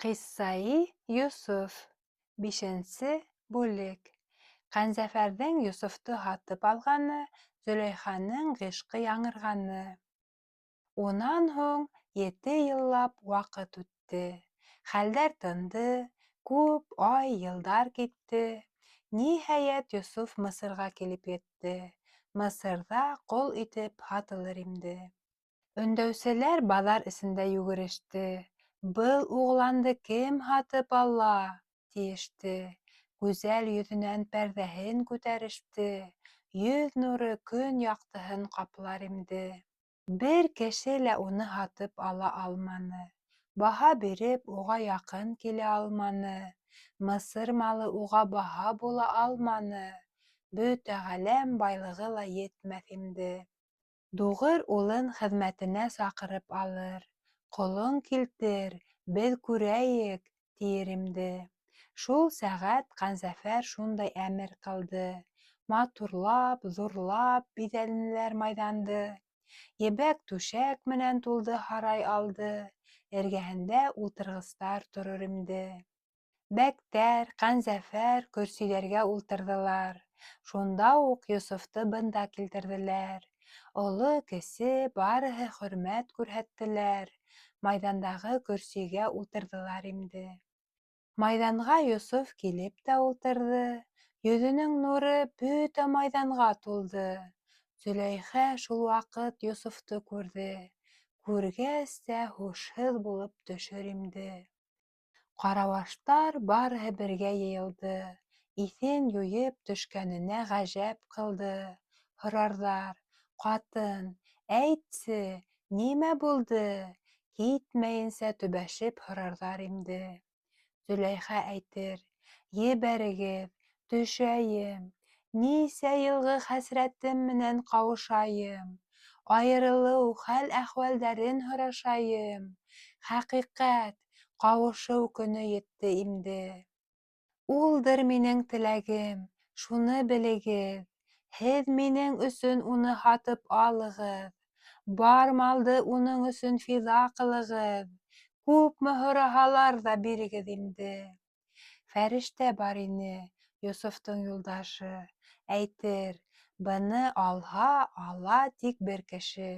Ҡиссаи Йософ. Бишенсе бүлек. Ҡәнзәфәрҙең Йософто һатып алғаны, Зөләйханың ғишҡы яңырғаны. Унан һуң ете йыллап ваҡыт үтте. Хәлдәр тынды, күп ай, йылдар китте. Ниһайәт, Йософ Мысырға килеп етте. Мысырҙа ҡол итеп һатылыр имде. Өндәүселәр баҙар эсендә йүгереште. Был уғланды кем һатып ала? тиеште. Гүзәл йөҙөнән пәрҙәһен күтәреште. Йөҙ нуры көн яҡтыһын ҡаплар имде. Бер кеше лә уны һатып ала алманы. Баһа биреп, уға яҡын килә алманы. Мысыр малы уға баһа була алманы. Бөтә ғаләм байлығы ла етмәҫ имде. Дуғыр улын хеҙмәтенә саҡырып алыр, ҡолоң килтер, беҙ күрәйек, тиер имде. Шул сәғәт Ҡәнзәфәр шундай әмер ҡылды: матурлап, ҙурлап биҙәнеләр майҙанды. Ебәк түшәк менән тулды һарай алды, эргәһендә ултырғыстар торор имде. Бәктәр, Ҡәнзәфәр көрсөйҙәргә ултырҙылар. Шунда уҡ Йософто бында килтерҙеләр. Оло-кесе барыһы хөрмәт күрһәттеләр, майҙандағы көрсөйгә ултырҙылар имде. Майҙанға Йософ килеп тә ултырҙы, йөҙөнөң нуры бөтә майҙанға тулды. Зөләйхә шул ваҡыт Йософто күрҙе, күргәс тә һушһыҙ булып төшөр имде. Ҡарабаштар барыһы бергә йыйылды, иҫен юйып төшкәненә ғәжәп ҡылды. Һорарҙар: Ҡатын, әйтсе, нимә булды? Китмәйенсә төбәшеп һорарҙар имде. Зөләйха әйтер: Ебәрегеҙ, төшәйем, нисә йылғы хәсрәтем менән ҡауышайым, айырылыу хәл-әхүәлдәрен һорашайым. Хәҡиҡәт, ҡауышыу көнө етте имде. Улдыр минең теләгем, шуны белегеҙ: һеҙ минең өсөн уны һатып алығыҙ, бар малды уның өсөн фиҙа ҡылығыҙ, күпме һораһалар ҙа бирегеҙ имде. Фәрештә бар ине, Йософтоң юлдашы, әйтер: Быны алһа, ала тик бер кеше.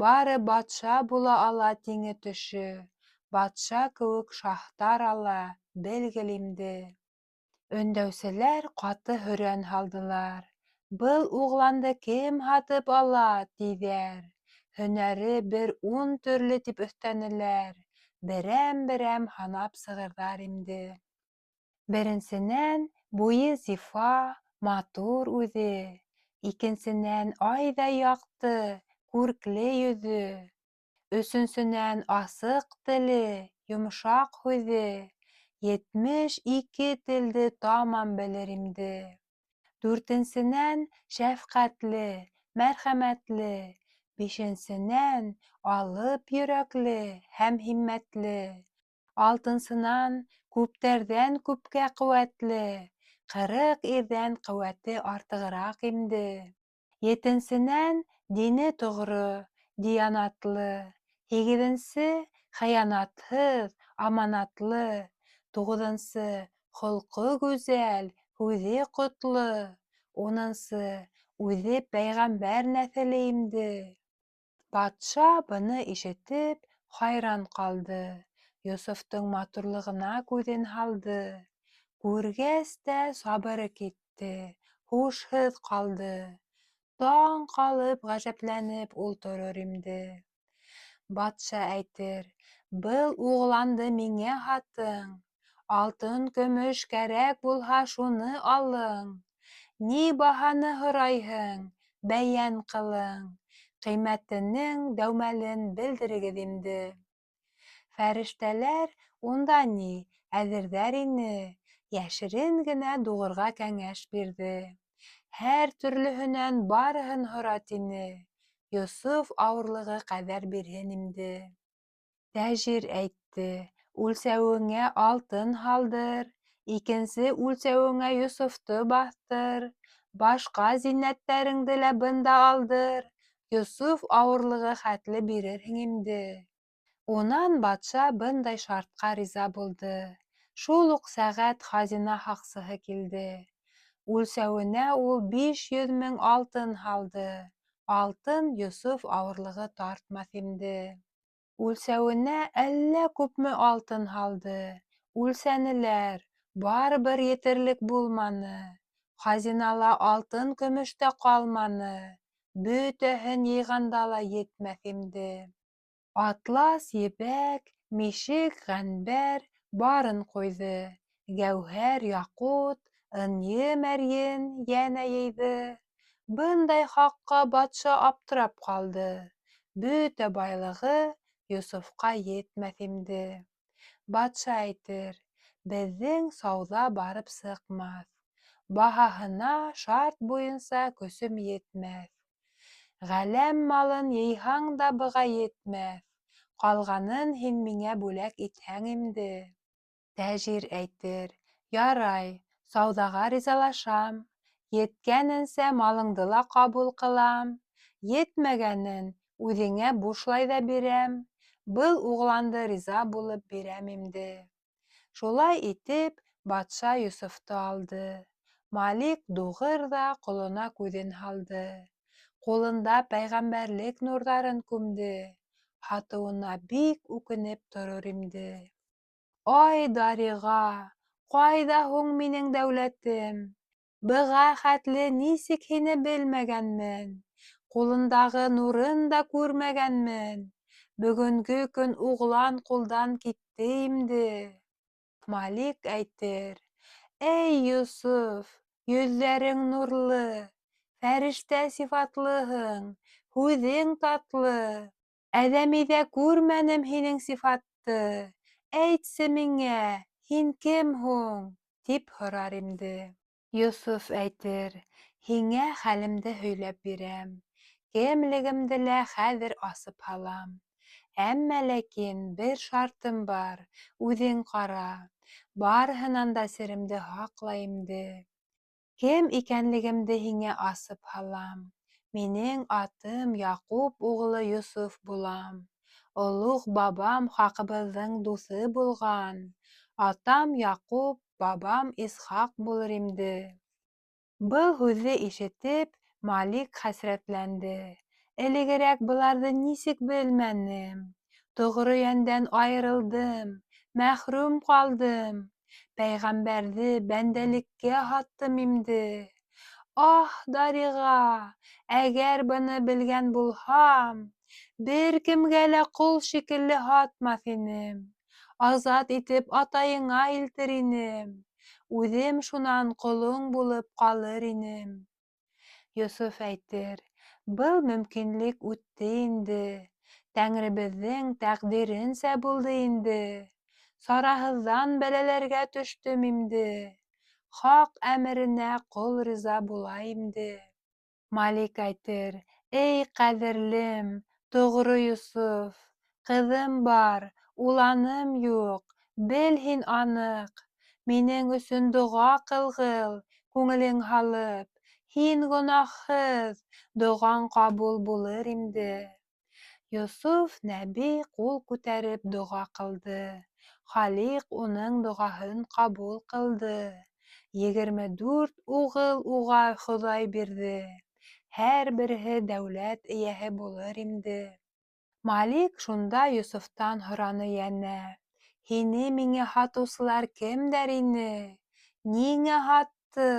Бары батша була ала тиңе төшө, Батша кеүек шаһтар ала, белгел имде. Өндәүселәр ҡаты һөрән һалдылар: Был уғланды кем һатып ала, тиҙәр. Һөнәре бер ун төрлө тип өҫтәнеләр, берәм-берәм һанап сығырҙар имде. Беренсенән, буйы зифа, матур үҙе. Икенсенән, айҙай яҡты, күркле йөҙө. Өсөнсөнән, асыҡ теле, йомшаҡ һүҙе, 72 телде тамам белер имде. Дүртенсенән, шәфҡәтле, мәрхәмәтле. Бишенсенән, алып йөрәкле һәм һиммәтле. Алтынсынан, күптәрҙән күпкә ҡеүәтле, 40 ирҙән ҡеүәте артығыраҡ имде. Етенсенән, дине тоғро, дианатлы. Һигеҙенсе, хыянатһыҙ, аманатлы. Туғыҙынсы, холҡо гүзәл, һүҙе ҡотло. Унынсы, үҙе пәйғәмбәр нәҫеле имде. Батша быны ишетеп, хайран ҡалды, Йософтоң матурлығына күҙен һалды. Күргәс тә сабыры китте, һушһыҙ ҡалды. Таң ҡалып, ғәжәпләнеп ултырыр имде. Батша әйтер: Был уғланды миңә һатың, алтын-көмөш кәрәк булһа, шуны алың. Ни баһаны һорайһың, бәйән ҡылың, ҡиммәтенең дәүмәлен белдерегеҙ имде. Фәрештәләр унда ни, әҙерҙәр ине, йәшерен генә дуғырға кәңәш бирҙе. Һәр төрлөһөнән барыһын һора, тине, Йософ ауырлығы ҡәҙәр бирһен имде. Тәжир әйтте: Үлсәүеңә алтын һалдыр, икенсе үлсәүеңә Йософто баҫтыр, башҡа зиннәттәреңде лә бында алдыр, Йософ ауырлығы хәтле бирерһең имде. Унан батша бындай шартҡа риза булды. Шул уҡ сәғәт хазина һаҡсыһы килде. Үлсәүенә ул 500 мең алтын һалды. Алтын Йософ ауырлығы тартмаҫ имде. Үлсәүенә әллә күпме алтын һалды. Үлсәнеләр, барыбер етерлек булманы. Хазинала алтын-көмөш тә ҡалманы. Бөтәһен йыйғанда ла етмәҫ имде. Атлас, ебәк, мишек, ғәнбәр барын ҡуйҙы. Гәүһәр, яҡут, ынйы, мәрйен йәнә йыйҙы. Бындай хаҡҡа батша аптырап ҡалды. Бөтә байлығы Йософҡа етмәҫ имде. Батша әйтер, беҙҙең сауҙа барып сыҡмаҫ. Баһаһына шарт буйынса көсөм етмәҫ. Ғаләм малын йыйһаң да быға етмәҫ. Ҡалғанын һин миңә бүләк итһәң имде. Тәжир әйтер, ярай, сауҙаға ризалашам. Еткәненсә малыңды ла ҡабул ҡылам. Етмәгәнен үҙеңә бушлай ҙа бирәм. Был уғланды риза булып бирәм имде. Шулай итеп, батша Йософто алды. Малик дуғыр ҙа ҡолона күҙен һалды. Ҡулында пәйғәмбәрлек нурҙарын күмде. Һатыуына бик үкенеп торор имде. Ай, дариға, ҡайҙа һуң минең дәүләтем? Быға хәтле нисек һине белмәгәнмен? Ҡулындағы нурын да күрмәгәнмен. Бөгөнгө көн уғлан ҡулдан китте имде. Малик әйтер, эй, Йософ, йөҙҙәрең нурлы, фәрештә сифатлыһың, һүҙең татлы. Әҙәмиҙә күрмәнем һинең сифатты. Әйтсе миңә, һин кем һуң? Тип һорар имде. Йософ әйтер, һиңә хәлемде һөйләп бирәм. Кемлегемде лә хәҙер асып һалам. Әммә ләкин бер шартым бар, үҙең ҡара. Барыһынан да серемде һаҡла имде. Кем икәнлегемде һиңә асып һалам. Минең атым Яҡуп уғлы Йософ булам. Олуғ бабам хаҡыбыҙҙың дуҫы булған. Атам Яҡуп, бабам Исхаҡ булыр имде. Был һүҙҙе ишетеп, Малик хәсрәтләнде. Элегерәк быларҙы нисек белмәнем? Тоғро йәндән айырылдым, мәхрүм ҡалдым. Пәйғәмбәрҙе бәндәлеккә һаттым имде. Аһ, дариға, әгәр быны белгән булһам, бер кемгә лә ҡол шикелле һатмаҫ инем. Азат итеп атайыңа илтер инем. Үҙем шунан ҡолоң булып ҡалыр инем. Йософ әйтер, был мөмкинлек үтте инде. Тәңребеҙҙең тәҡдиренсә булды инде. Сараһыҙҙан бәләләргә төштөм имде. Хаҡ әмеренә ҡол риза була имде. Малик әйтер, эй, ҡәҙерлем, тоғро Йософ, ҡыҙым бар, уланым юҡ, бел һин аныҡ. Минең өсөн доға ҡылғыл, күңелең һалып, һин гонаһһыҙ, доғаң ҡабул булыр имде. Йософ нәби ҡул күтәреп доға ҡылды. Халиҡ уның доғаһын ҡабул ҡылды. 24 уғыл уға Хоҙай бирҙе. Һәр береһе дәүләт эйәһе булыр имде. Малик шунда Йософтан һораны йәнә. Һине миңә һатыусылар кемдәр ине? Ниңә һатты?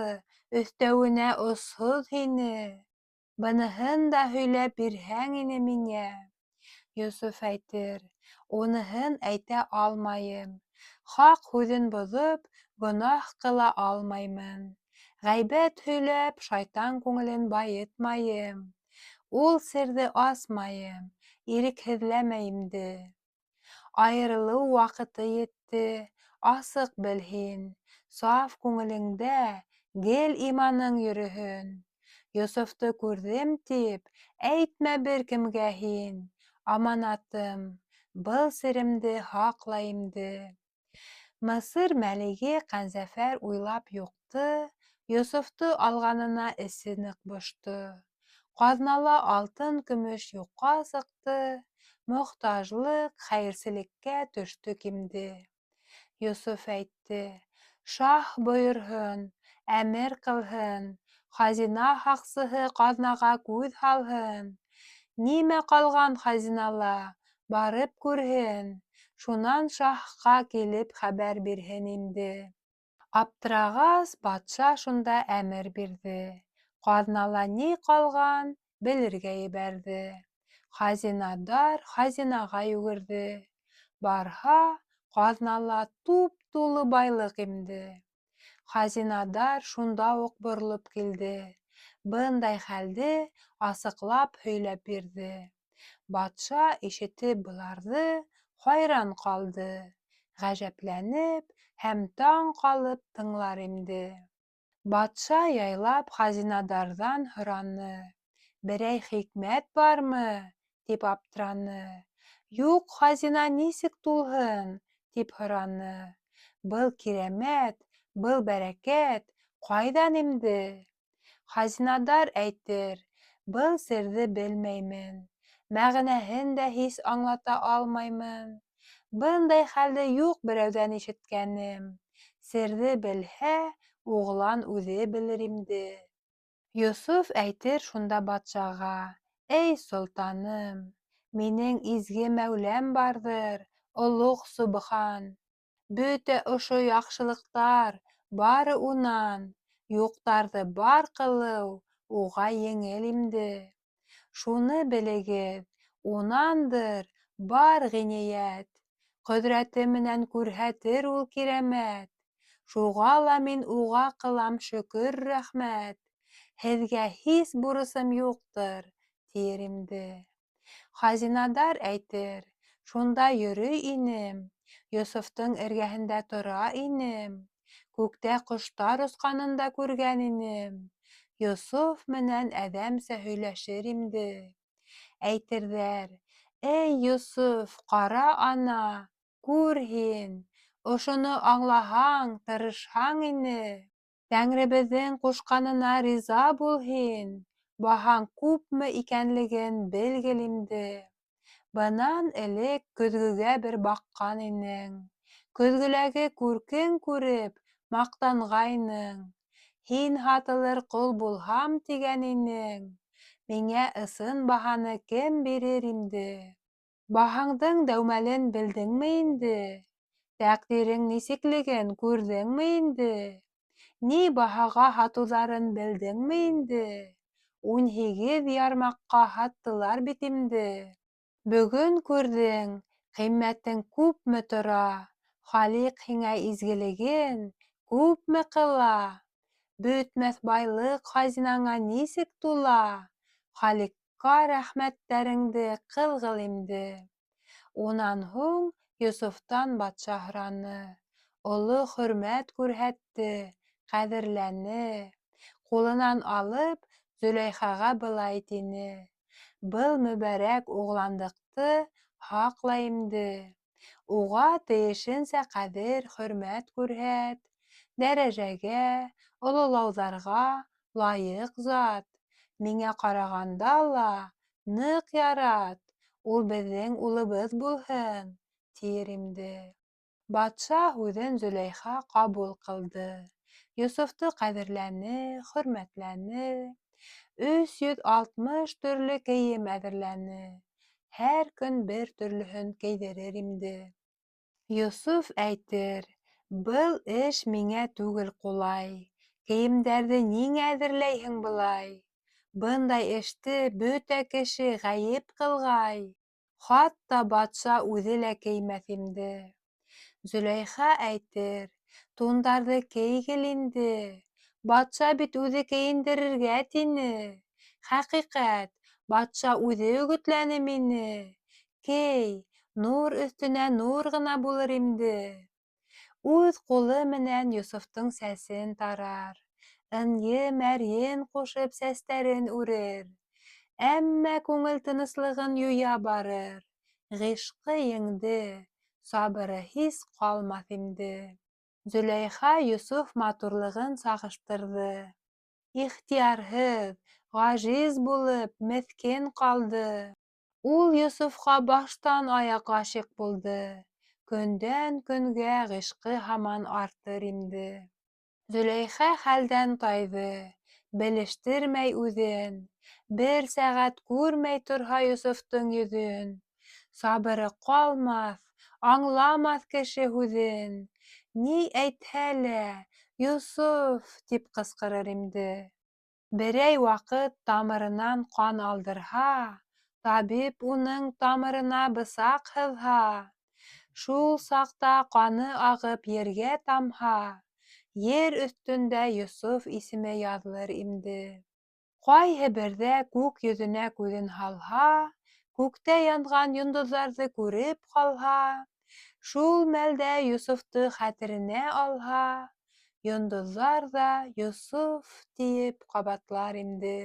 Өҫтәүенә осһоҙ һине. Быныһын да һөйләп бирһәң ине миңә. Йософ әйтер, уныһын әйтә алмайым. Хаҡ һүҙен боҙоп, гонаһ ҡыла алмаймын. Ғәйбәт һөйләп, шайтан күңелен байытмайым. Ул серҙе асмайым, ирекһеҙләмәйемде. Айырылыу ваҡыты етте, асыҡ бел һин. Саф күңелеңдә гел иманың йөрөһөн. Йософто күрҙем тип, әйтмә бер кемгә һин. Аманатым, был серемде һаҡла имде. Мысыр мәлиге Ҡәнзәфәр уйлап юҡты, Йософто алғанына эсе ныҡ бошто. Ҡаҙнала алтын-көмөш юҡҡа сыҡты, Мохтажлыҡ, хәйерселеккә төштөк имде. Йософ әйтте: Шаһ бойорһон, әмер ҡылһын, Хазина һаҡсыһы ҡаҙнаға күҙ һалһын. Нимә ҡалған хазинала, барып күрһен, Шунан шаһҡа килеп хәбәр бирһен инде. Аптырағас, батша шунда әмер бирҙе: Ҡаҙнала ни ҡалған, белергә ебәрҙе. Хазинадар хазинаға йүгерҙе. Барһа, ҡаҙнала туп-тулы байлыҡ имде. Хазинадар шунда уҡ боролоп килде. Бындай хәлде асыҡлап һөйләп бирҙе. Батша, ишетеп быларҙы, хайран ҡалды, Ғәжәпләнеп һәм таң ҡалып тыңлар имде. Батша яйлап хазинадарҙан һораны: Берәй хикмәт бармы, тип аптыраны. Юҡ хазина нисек тулһын, тип һораны. Был кирәмәт, был бәрәкәт ҡайҙан имде? Хазинадар әйтер: Был серҙе белмәймен, Мәғәнәһен дә һис аңлата алмаймын. Бындай хәлде юҡ берәүҙән ишеткәнем. Серҙе белһә, уғлан үҙе белер имде. Йософ әйтер шунда батшаға: Эй солтаным, минең изге мәүләм барҙыр, олуғ Собхан. Бөтә ошо яҡшылыҡтар бары унан, Юҡтарҙы бар ҡылыу уға еңел имде. Шуны белегеҙ, унандыр бар ғиниәт, Ҡөҙрәте менән күрһәтер ул кирәмәт. Шуға ла мин уға ҡылам шөкөр-рәхмәт, Һеҙгә һис бурысым юҡтыр, тиер имде. Хазинадар әйтер: Шунда йөрөй инем, Йософтоң эргәһендә тора инем, Күктә ҡоштар осҡанын да күргән инем. Йософ менән әҙәмсә һөйләшер имде. Әйтерҙәр: Эй, Йософ, ҡара ана, күр һин, Ошоно аңлаһаң, тырышһаң ине. Тәңребеҙҙең ҡушҡанына риза бул һин, Баһаң күпме икәнлеген белгел инде. Бынан элек көҙгөгә бер баҡҡан инең, Көҙгөләге күркең күреп маҡтанғайның. Һин һатылыр ҡол булһам тигән инең, Миңә ысын баһаны кем бирер инде? Баһаңдың дәүмәлен белдеңме инде? Тәҡдирең нисеклеген күрҙеңме инде? Ни баһаға һатыуҙарын белдеңме инде? 18 ярмаҡҡа һаттылар бит инде. Бөгөн күрҙең, ҡиммәтең күпме тора, Халиҡ һиңә изгелеген күпме ҡыла. Бөтмәҫ байлыҡ хазинаңа нисек тула, Халиҡҡа рәхмәттәреңде ҡылғыл инде. Унан һуң Йософтан батша һораны, Оло хөрмәт күрһәтте, ҡәҙерләне. Ҡулынан алып, Зөләйхаға былай тине: Был мөбәрәк уғландыҡты һаҡла инде. Уға тейешенсә ҡәҙер-хөрмәт күрһәт, Дәрәжәгә, ололауҙарға лайыҡ зат. Миңә ҡарағанда ла ныҡ ярат, Ул беҙҙең улыбыҙ булһын, тиер инде. Батша һүҙен Зөләйха ҡабул ҡылды. Йософто ҡәҙерләне, хөрмәтләне. 360 төрлө кейем әҙерләне. Һәр көн бер төрлөһөн кейҙерер инде. Йософ әйтер: Был эш миңә түгел ҡулай. Кейемдәрҙе ниңә әҙерләйһең былай? Бындай эште бөтә кеше ғәйеп ҡылғай. Хатта батша үҙе лә кеймәҫ инде. Зөләйха әйтер: Тундарҙы кейгел инде. Батша бит үҙе кейендерергә тине. Хәҡиҡәт, батша үҙе өгөтләне мине. Кей, нур өҫтөнә нур ғына булыр инде. Үҙ ҡулы менән Йософтоң сәсен тарар, Ынйы-мәрйен ҡушып сәстәрен үрер. Әммә күңел тыныслығын юя барыр. Ғишҡы еңде, сабыры һис ҡалмаҫ инде. Зөләйха Йософ матурлығын сағыштырҙы. Ихтыярһыҙ, ғажиз булып, меҫкен ҡалды. Ул Йософҡа баштан аяҡ ғашиҡ булды. Көндән көнгә ғишҡы һаман артыр имде. Зөләйха хәлдән тайҙы, белештермәй үҙен. Бер сәғәт күрмәй торһа Йософтоң йөҙөн. Сабыры ҡалмаҫ, аңламаҫ кеше һүҙен. Ни әйтһә лә, Йософ, тип ҡысҡырыр имде. Берәй ваҡыт тамырынан ҡан алдырһа, табип уның тамырына бысаҡ һыҙһа, шул саҡта ҡаны ағып ергә тамһа, ер өҫтөндә Йософ исеме яҙылыр имде. Ҡайһы берҙә күк йөҙөнә күҙен һалһа, күктә янған йондоҙҙарҙы күреп ҡалһа, шул мәлдә Йософто хәтеренә алһа, йондоҙҙар ҙа Йософ тиеп ҡабатлар инде.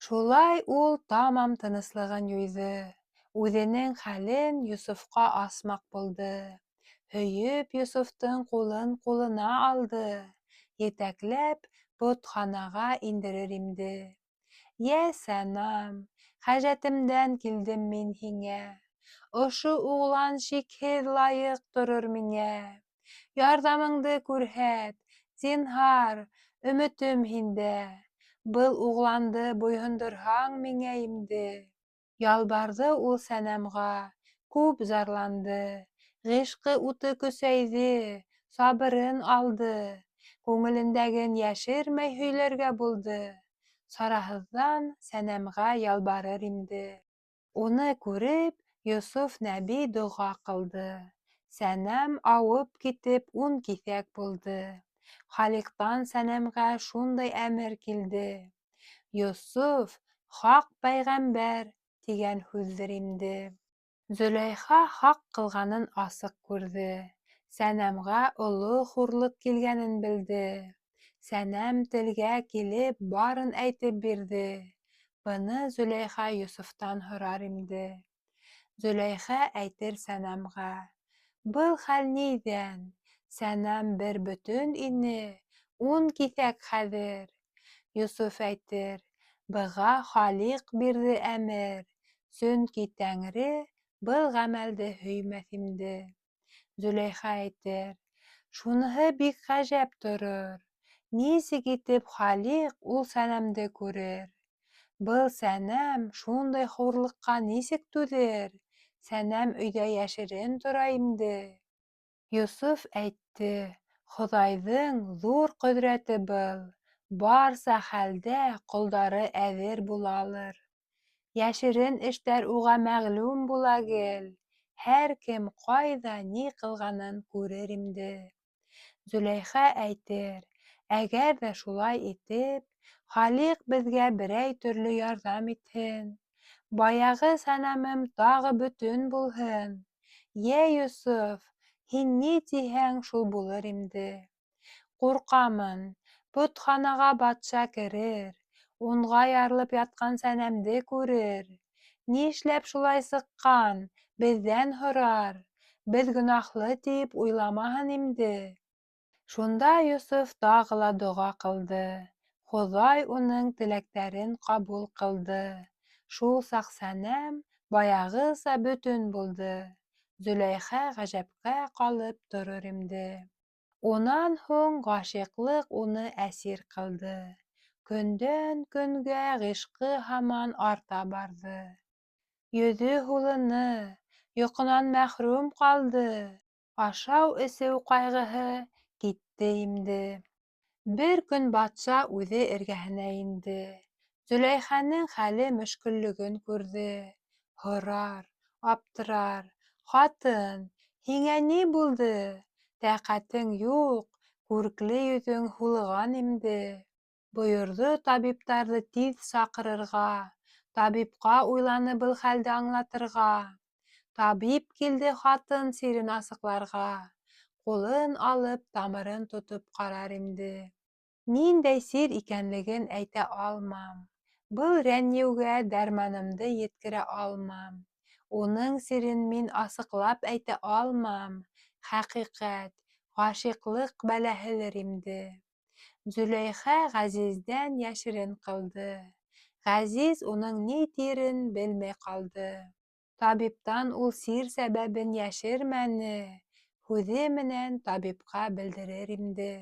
Шулай ул тамам тыныслығын юйҙы, үҙенең хәлен Йософҡа асмаҡ булды. Һөйөп Йософтоң ҡулын ҡулына алды, етәкләп ботханаға индерер имде. Йә сәнам, хәжәтемдән килдем мин һиңә. Ошо уғлан шикһеҙ лайыҡ торор миңә. Ярҙамыңды күрһәт, зинһар, өмөтөм һиндә. Был уғланды буйһондорһаң миңә имде. Ялбарҙы ул сәнәмгә, күп зарланды. Ғишҡы уты көсәйҙе, сабырын алды. Күңелендәген йәшермәй һөйләргә булды. Сараһыҙҙан сәнәмгә ялбарыр имде. Уны күреп, Йософ нәби доға ҡылды. Сәнәм ауып китеп ун киҫәк булды. Халиҡтан сәнәмгә шундай әмер килде. Йософ, хаҡ пәйғәмбәр, тигән һүҙҙер имде. Зөләйха хаҡ ҡылғанын асыҡ күрҙе. Сәнәмгә оло хурлыҡ килгәнен белде. Сәнәм телгә килеп барын әйтеп бирҙе. Быны Зөләйха Йософтан һорар имде. Зөләйха әйтер Сәнәмгә: Был хәл ниҙән? Сәнәм бер бөтөн ине, ун киҫәк хәҙер. Йософ әйтер: Быға Халиҡ бирҙе әмер, сөнки Тәңре был ғәмәлде һөймәҫ имде. Зөләйха әйтер: Шуныһы бик ғәжәп торор, нисек итеп Халиҡ ул сәнәмде күрер? Был сәнәм шундай хурлыҡҡа нисек түҙер? Сәнәм өйҙә йәшерен тора имде. Йософ әйтте: Хоҙайҙың ҙур ҡөҙрәте был, барса хәлдә ҡолдары әҙер булалыр. Йәшерен эштәр уға мәғлүм була гел, һәр кем ҡайҙа ни ҡылғанын күрер имде. Зөләйха әйтер: Әгәр ҙә шулай итеп, Халиҡ беҙгә берәй төрлө ярҙам итһен, баяғы сәнәмем тағы бөтөн булһын. Йә Йософ, һин ни тиһәң, шул булыр имде. Ҡурҡамын, ботханаға батша керер, унға ярылып ятҡан сәнәмде күрер. Нишләп шулай сыҡҡан, беҙҙән һорар, беҙ гонаһлы тип уйламаһын имде. Шунда Йософ тағы ла доға ҡылды. Хоҙай уның теләктәрен ҡабул ҡылды. Шул саҡ сәнәм баяғыса бөтөн булды. Зөләйха ғәжәпкә ҡалып торор имде. Унан һуң ғашиҡлыҡ уны әсир ҡылды. Көндән көнгә ғишҡы һаман арта барҙы. Йөҙө һулыны, йоҡонан мәхрүм ҡалды. Ашау-эсеү ҡайғыһы китте имде. Бер көн батша үҙе эргәһенә инде. Зөләйхәнең хәле мөшкөллөгөн күрҙе. Һорар, аптырар: Ҡатын, һиңә ни булды? Тәҡәтең юҡ, күрекле йөҙөң һулыған имде. Бойорҙо табиптарҙы тиҙ саҡырырға, табипҡа уйланы был хәлде аңлатырға. Табип килде ҡатын сирен асыҡларға, ҡулын алып тамырын тотоп ҡарар имде. Ниндәй сир икәнлеген әйтә алмам. Был рәнйеүгә дәрманымды еткерә алмам. Уның сирен мин асыҡлап әйтә алмам. Хәҡиҡәт, ғашиҡлыҡ бәләһелер имде. Зөләйха Ғәзиздән йәшерен ҡылды. Ғәзиз уның ни тиерен белмәй ҡалды. Табиптан ул сир сәбәбен йәшермәне, һүҙе менән табипҡа белдерер имде.